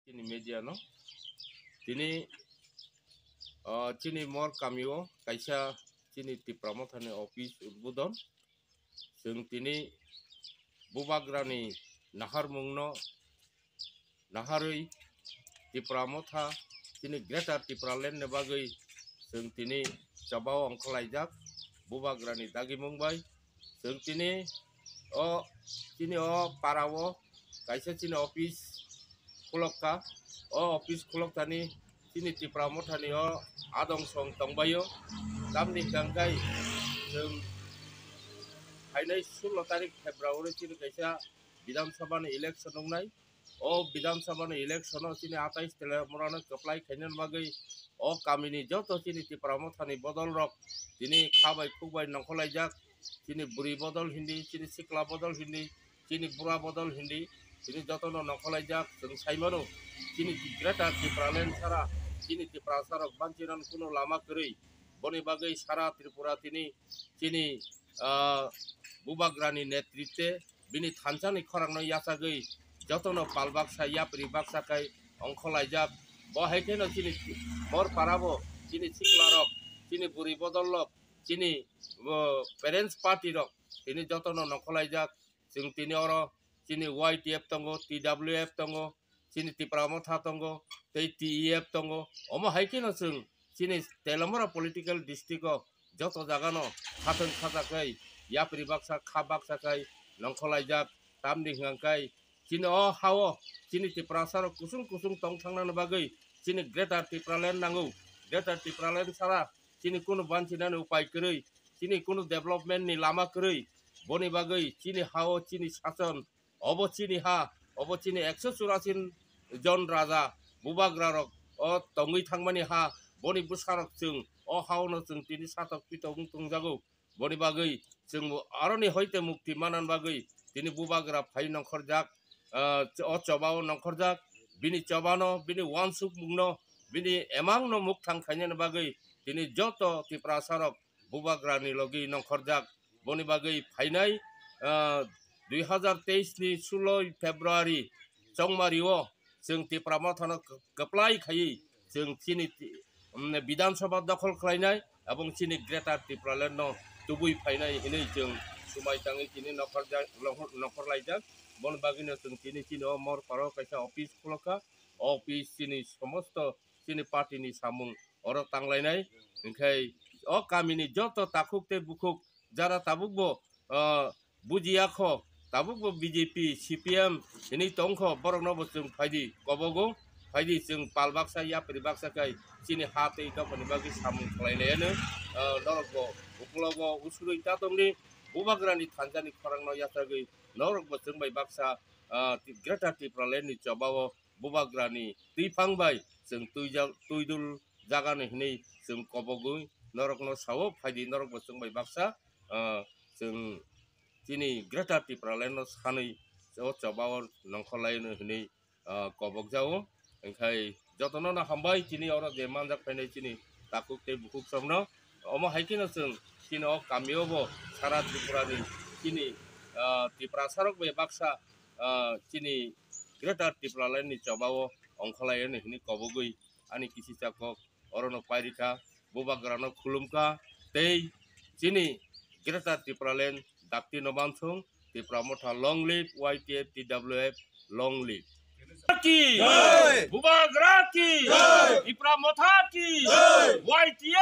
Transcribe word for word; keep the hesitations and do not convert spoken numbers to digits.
Chini media no tini, ah, chini mor kami o kaisa chini Tipra Motha ni office udbodon. Chwng tini Bubagra ni naharmung no naharwi Tipra Motha chini Greater Tipraland ni bagwi chwng tini choba o ongkhorlaijak Bubagra ni dagimung bai. Chwng tini o, chini o para o kaisa chini office khulokha. O office khulokthani chini Tipra Mothani o adong song tongbaio. Tamni hwnkhe chwng phainai sullo tarik February chini kaisa Bidhan Sabha ni election wngnai. O Bidhan Sabha ni election o chini atais Telemurano kwplai khainani bagwi o kamini joto chini Tipra Mothani bodol rok tini kha bai khuk bai nongkhorlaijak, chini bwrwi bodol hindi, chini sikla bodol hindi, chini bura bodol hindi, chini jotono nongkhorlaijak. Chwng saimano chini Greater Tipraland sara chini Tiprasa rok banchinan kuno lama kwrwi, boni bagwi sara Tripura tini chini, ah, Bubagrani netritwe bini thansa ni khorang no yachagwi jotono pal baksa yapri baksa khai ongkhorlaijak. Bo hai kheno chini mor para bo, chini sikla rok, chini bwrwi bodol rok, chini, o, parents party rok tini jotono nongkhorlaijak. Chwng tini oro chini Y T F tongo, T W F tongo, chini Tipra Motha tongo, tei T E F tongo. Omo hai kheno chwng chini Telemura political district o joto jaga no khathwng khacha khai yapri baksa kha baksa khai nongkhorlaijak. Tamni hwnkhe chini o ha o chini Tiprasa rok kusung kusung tong thangnani bagwi chini Greater Tipraland nango. Greater Tipraland sara chini kunu banchinani upai kwrwi, chini kunu development ni lama kwrwi, boni bagwi chini ha o chini sason, obo chini ha, obo chini ekso churasi jon raja Bubagra rok o tongwi thangmani ha, boni bwsa rok chwng o ha o no chwng tini satok pitok wng tongjago. Boni bagwi chwng aroni hoite mukti manan bagwi tini Bubagra phai nongkhorjak, ah, o choba o nongkhorjak, bini choba no, bini wansuk mung no, bini emang no mukthang khainani bagwi tini joto Tiprasa rok Bubagra ni logi nongkhorjak. Boni bagwi phainai, ah, dui hazar teis ni suloi February chongmari o chwng Tipra Mothano kwplai khaiwi chwng chini ti-, um, Bidhan Sabha dokhol khlainai, abong chini Greater Tipraland no tubui phainai hinwi chwng sumai tangwi tini nokhorjak, nokhor, nokhorlaijak. Boni bagwino chwng tini chini o Morparo kaisa office khulokha. O office chini somosto chini party ni samung oro tanglainai. Hinkhe o kamini joto takhuk tei bukhuk jara tabukbo, ah, bujiya kho, tabukbo B J P, C P M hinwi tongkho, borokno bo chwng phaidi kobogo, phaidi chwng pal baksa yapri baksa khai chini ha tei dophani bagwi samung khlai laiano, ah, norokbo ukologo usurwi ta tongdi, Bubagrani thansa ni khorang no yachagwi norokbo chwng bai baksa, ah, Greater Tipraland ni choba o Bubagrani twiphang bai chwng twijak, twidul jagani hinwi chwng kobogwi norokno sao, phaidi norokbo chwng bai baksa, ah, chwng chini Greater Tipraland no sanwi o choba o nongkhorlaino hinwi, ah, kobok jao. Hinkhe jotono no hambai chini oro je manjak phainai chini takhuk tei bukhuk somno. Omo hai kheno chwng chini o kamio bo sara Tripura ni chini, ah, Tiprasa rok bai baksa, ah, chini Greater Tipraland ni choba o ongkhorlaino hinwi kobogwi ani kisicha kok orono pairikha, Bubagrano khulumkha, tei chini Greater Tipraland dakti no bansong, Tipra Motha long live, Y T F, T W F long live. Ki! Jai! Bubagra ki! Jai! Tipra Motha ki! Jai! Y T F